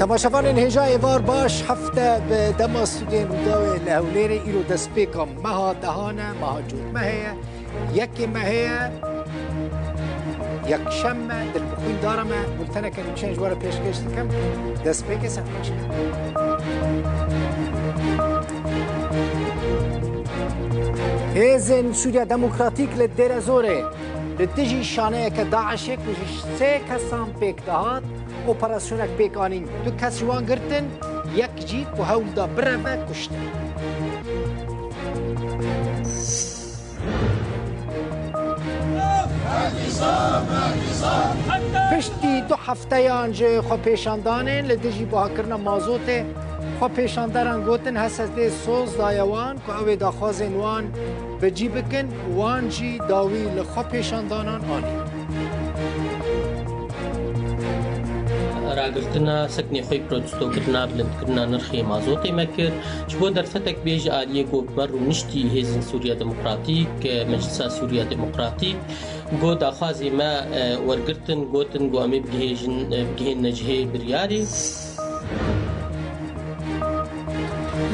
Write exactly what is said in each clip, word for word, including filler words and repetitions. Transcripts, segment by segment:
Temaşevanên hêja êvar baş, hefte bi dema stûdyên Rûdawê li Hewlêrê. Îro destpêka meha dehan e, meha cotmehê ye, yekê mehê ye, yekşem me, dilbixwîn dara me, bulteneke nûçeyan ji we re pêşkêş dikim. Destpêkê ser xweş. Hêzên Sûriya Demokratîk li Dêrezorê li dijî şaneyeke DAIŞê ku ji sê kesan pêk dihat, operasyonek pêk anîn. Du kes ji wan girtin, yek jî ku hewl da bireve, kuştin. Piştî du hefteyan ji xwepêşandanên li dijî bihakirina mazotê, xwepêşanderan gotin H S D soz daye wan ku ew ê daxwazên wan bi cî bikin, wan jî dawî li xwepêşandanan anîn. Ragirtina seknê xwe yê protestokirina bilindkirina nirxê mazotê me kir. Ji bo derfetek bê ji aliyê ku me rûniştî Hêzên Sûriya Demokratîk, Meclisa Sûriya Demokratîk, got daxwazê me, e, wergirtin, gotin ku em ê bigihêjin, e, bigihênine cihê biryarê.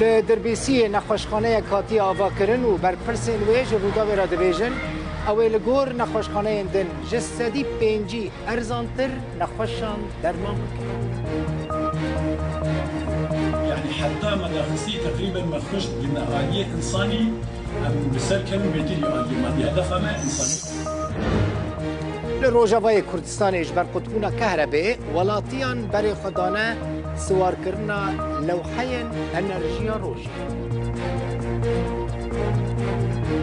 Li Dirbêsiyê nexweşxaneyek hatiye avakirin û berpirsên wê ji Rûdawê re dibêjin, ew ê li gor nexweşxaneyên din ji sedî pêncî erzantir nexweşan derman bikin. Yani heta me daxistî teqrîben me xwişt gine aliyê însanî, em bi ser kevin bêtir yê aliyê madî. Hedefa me însanî. Li Rojavayê Kurdistanê ji ber qutbûna kehrebê, welatiyan berê xwe dane siwarkirina lewheyên enerjiya rojê.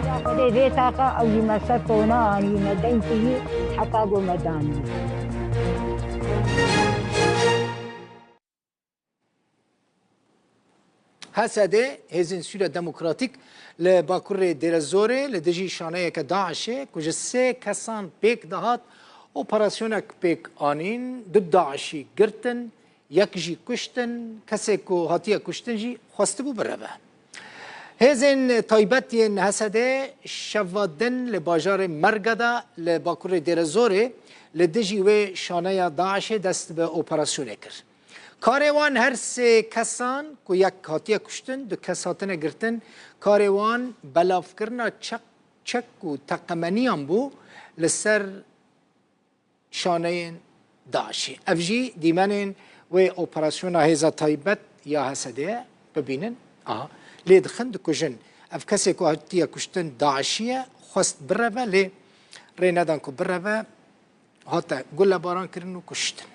Ya Xwedê vê taqa ew jî me ser tona anî, me deng kiriye heta ku me danî. H S D, Hêzên Sûriya Demokratîk, li bakurê Dêrezorê li dijî şaneyeke DAIŞê ku ji sê kesan pêk dihat, operasyonek pêk anîn, du DAIŞî girtin, yek jî kuştin, kesê ku hatiye kuştin jî xwestibû bireve. Hêzên taybet yên H S D şeva din li bajarê Mergeda li bakurê Dêrezorê li dijî wê şaneya DAIŞê dest bi operasyonê kir. Karê wan her sê kesan ku yek hatiye kuştin, du kes hatine girtin, karê wan belavkirina çek, çek û teqemeniyan bû li ser şaneyên DAIŞê. Ev jî dîmenên wê operasyona hêza taybet ya H S D ye. Bibînin, aha, lê dixin, dikujin. Ev kesê ku hatiye kuştin DAIŞî ye, xwest bireve, lê rê nedan ku bireve, hate gulebaran kirin û kuştin.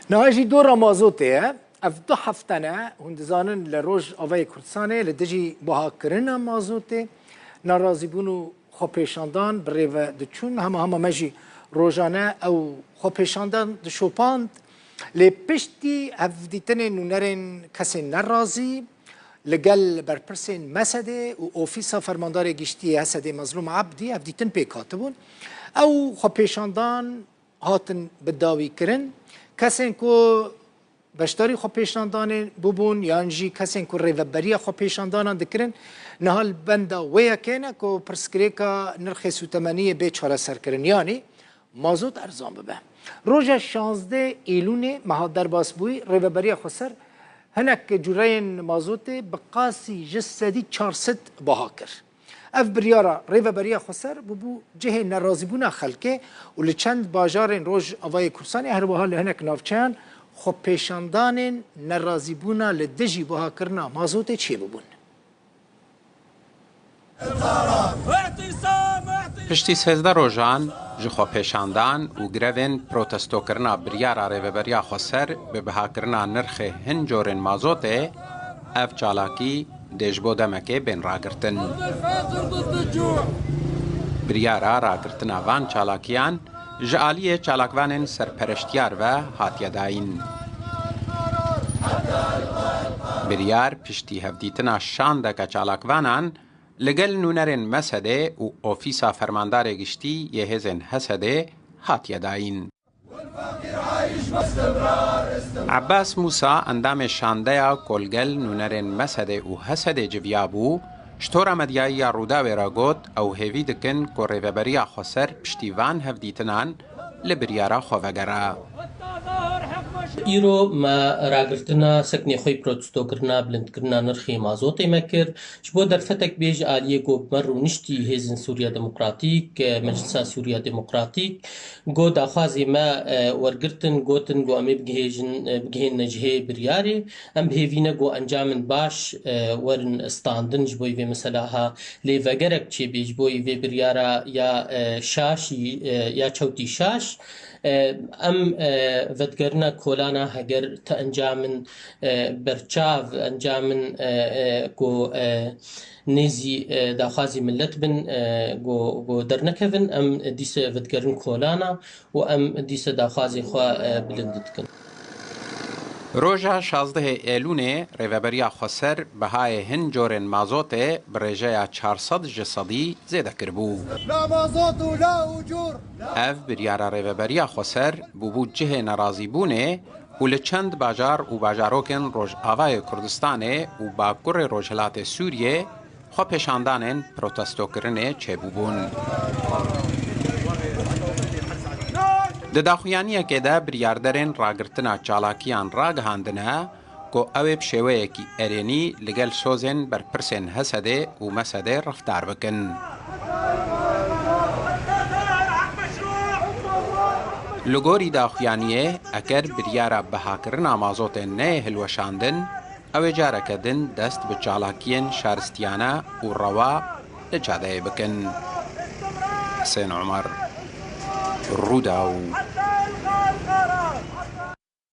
Niha jî dora mazotê ye. Ev du hefte ne, hûn dizanin li Rojavayê Kurdistanê li dijî bihakirina mazotê nerazîbûn û xwepêşandan bi rê ve diçûn. Hema hema me jî rojane ew xwepêşandan dişopand. Lê piştî hevdîtinên nûnerên kesên nerazî li gel berpirsên M S D'ê û Ofîsa Fermandarê Giştî yê H S D'ê Mezlûm Ebdî hevdîtin pêk hatibûn. Ew xwepêşandan hatin bi dawî kirin. Kesên ku beşdarî xwepêşandanê bûbûn yan jî kesên ku rêveberiya xwepêşandanan dikirin, niha li benda wê yekê ne ku pirsgirêka nirxê sûtemeniyê bê çareserkirin, yanî mazot erzan bibe. Roja şazdeh Îlûnê meha derbasbûyî Rêveberiya Xweser hinek cureyên mazotê bi qasî ji sedî çar sed biha kir. Ev biryara Rêveberiya Xweser bûbû cihê nerazîbûna xelkê û li çend bajarên Rojavayê Kurdistanê, her wiha li hinek navçeyan xwepêşandanên nerazîbûna li dijî bihakirina mazotê çêbûbûn. Piştî sêzdeh rojan ji xwepêşandan û grevên protestokirina biryara Rêveberiya Xweser bi bihakirina nirxê hin corên mazotê, ev çalakî dê ji bo demekê bên ragirtin. Biryara ragirtina van çalakiyan ji aliyê çalakvanên serpereştiyar ve hatiye dayîn. Biryar piştî hevdîtina şandeke çalakvanan li gel nûnerên M S D'ê û Ofîsa Fermandarê Giştî yê Hêzên H S D'ê hatiye dayîn. Ebbas Mûsa, endamê şandeya ku li gel nûnerên M S D'ê û H S D'ê civiyabû, Ji tora medyayî ya Rûdawê re got, ew hêvî dikin ku Rêveberiya Xweser piştî van hevdîtinan li biryara xwe vegere. Îro me ragirtina seknê xwe yî protestokirina bilindkirina nirxê mazotê me kir. Ji bo derfetek bê ji aliyê ku me rûniştî Hêzên Sûriya Demokratîk, e, Meclisa Sûriya Demokratîk, ku daxwazê me, e, wergirtin, gotin ku em ê bigihêjin, e, bigihênine cihê biryarê. Em bi hêvî ne ku encamên baş, e, werin standin ji bo vê mesela ha lê vegerek çêbê ji bo vê biryara ya, e, şaşî, e, ya çewtî şaş. E, em, e, vedigerine kolana heger ti encamên, e, berçav, encamên, e, e, ku, e, nêzî, e, daxwazî millet bin, e, ku, ku dernekevin, em dîse vedigerin kolana û em dîse daxwazê xwe, e, bilind dikin. Roja şazdehê Êlûnê Rêveberiya Xweser bihayê hin corên mazotê bi rêjeya çar sed ji sedî zêde kiribû. لا مازوت ولا أجور. Ev biryara Rêveberiya Xweser bûbû cihê nerazîbûnê û li çend bajar û bajarokên Rojavayê Kurdistanê û Bakurê Rojhilatê Sûriyê xwepêşandanên protestokirinê çêbûbûn. Di daxuyaniyekê de biryarderên ragirtina çalakiyan ragihandine ku ew ê bi şêweyekî erênî li gel sozên berpirsên HSDê û MSDê reftar bikin. Li gorî daxuyaniyê, eger biryara bihakirina mazotê neyê hilweşandin, ew ê careke din dest bi çalakiyên şaristiyane û rewa li cadeyê bikin. Husên Omer, Rûdaw.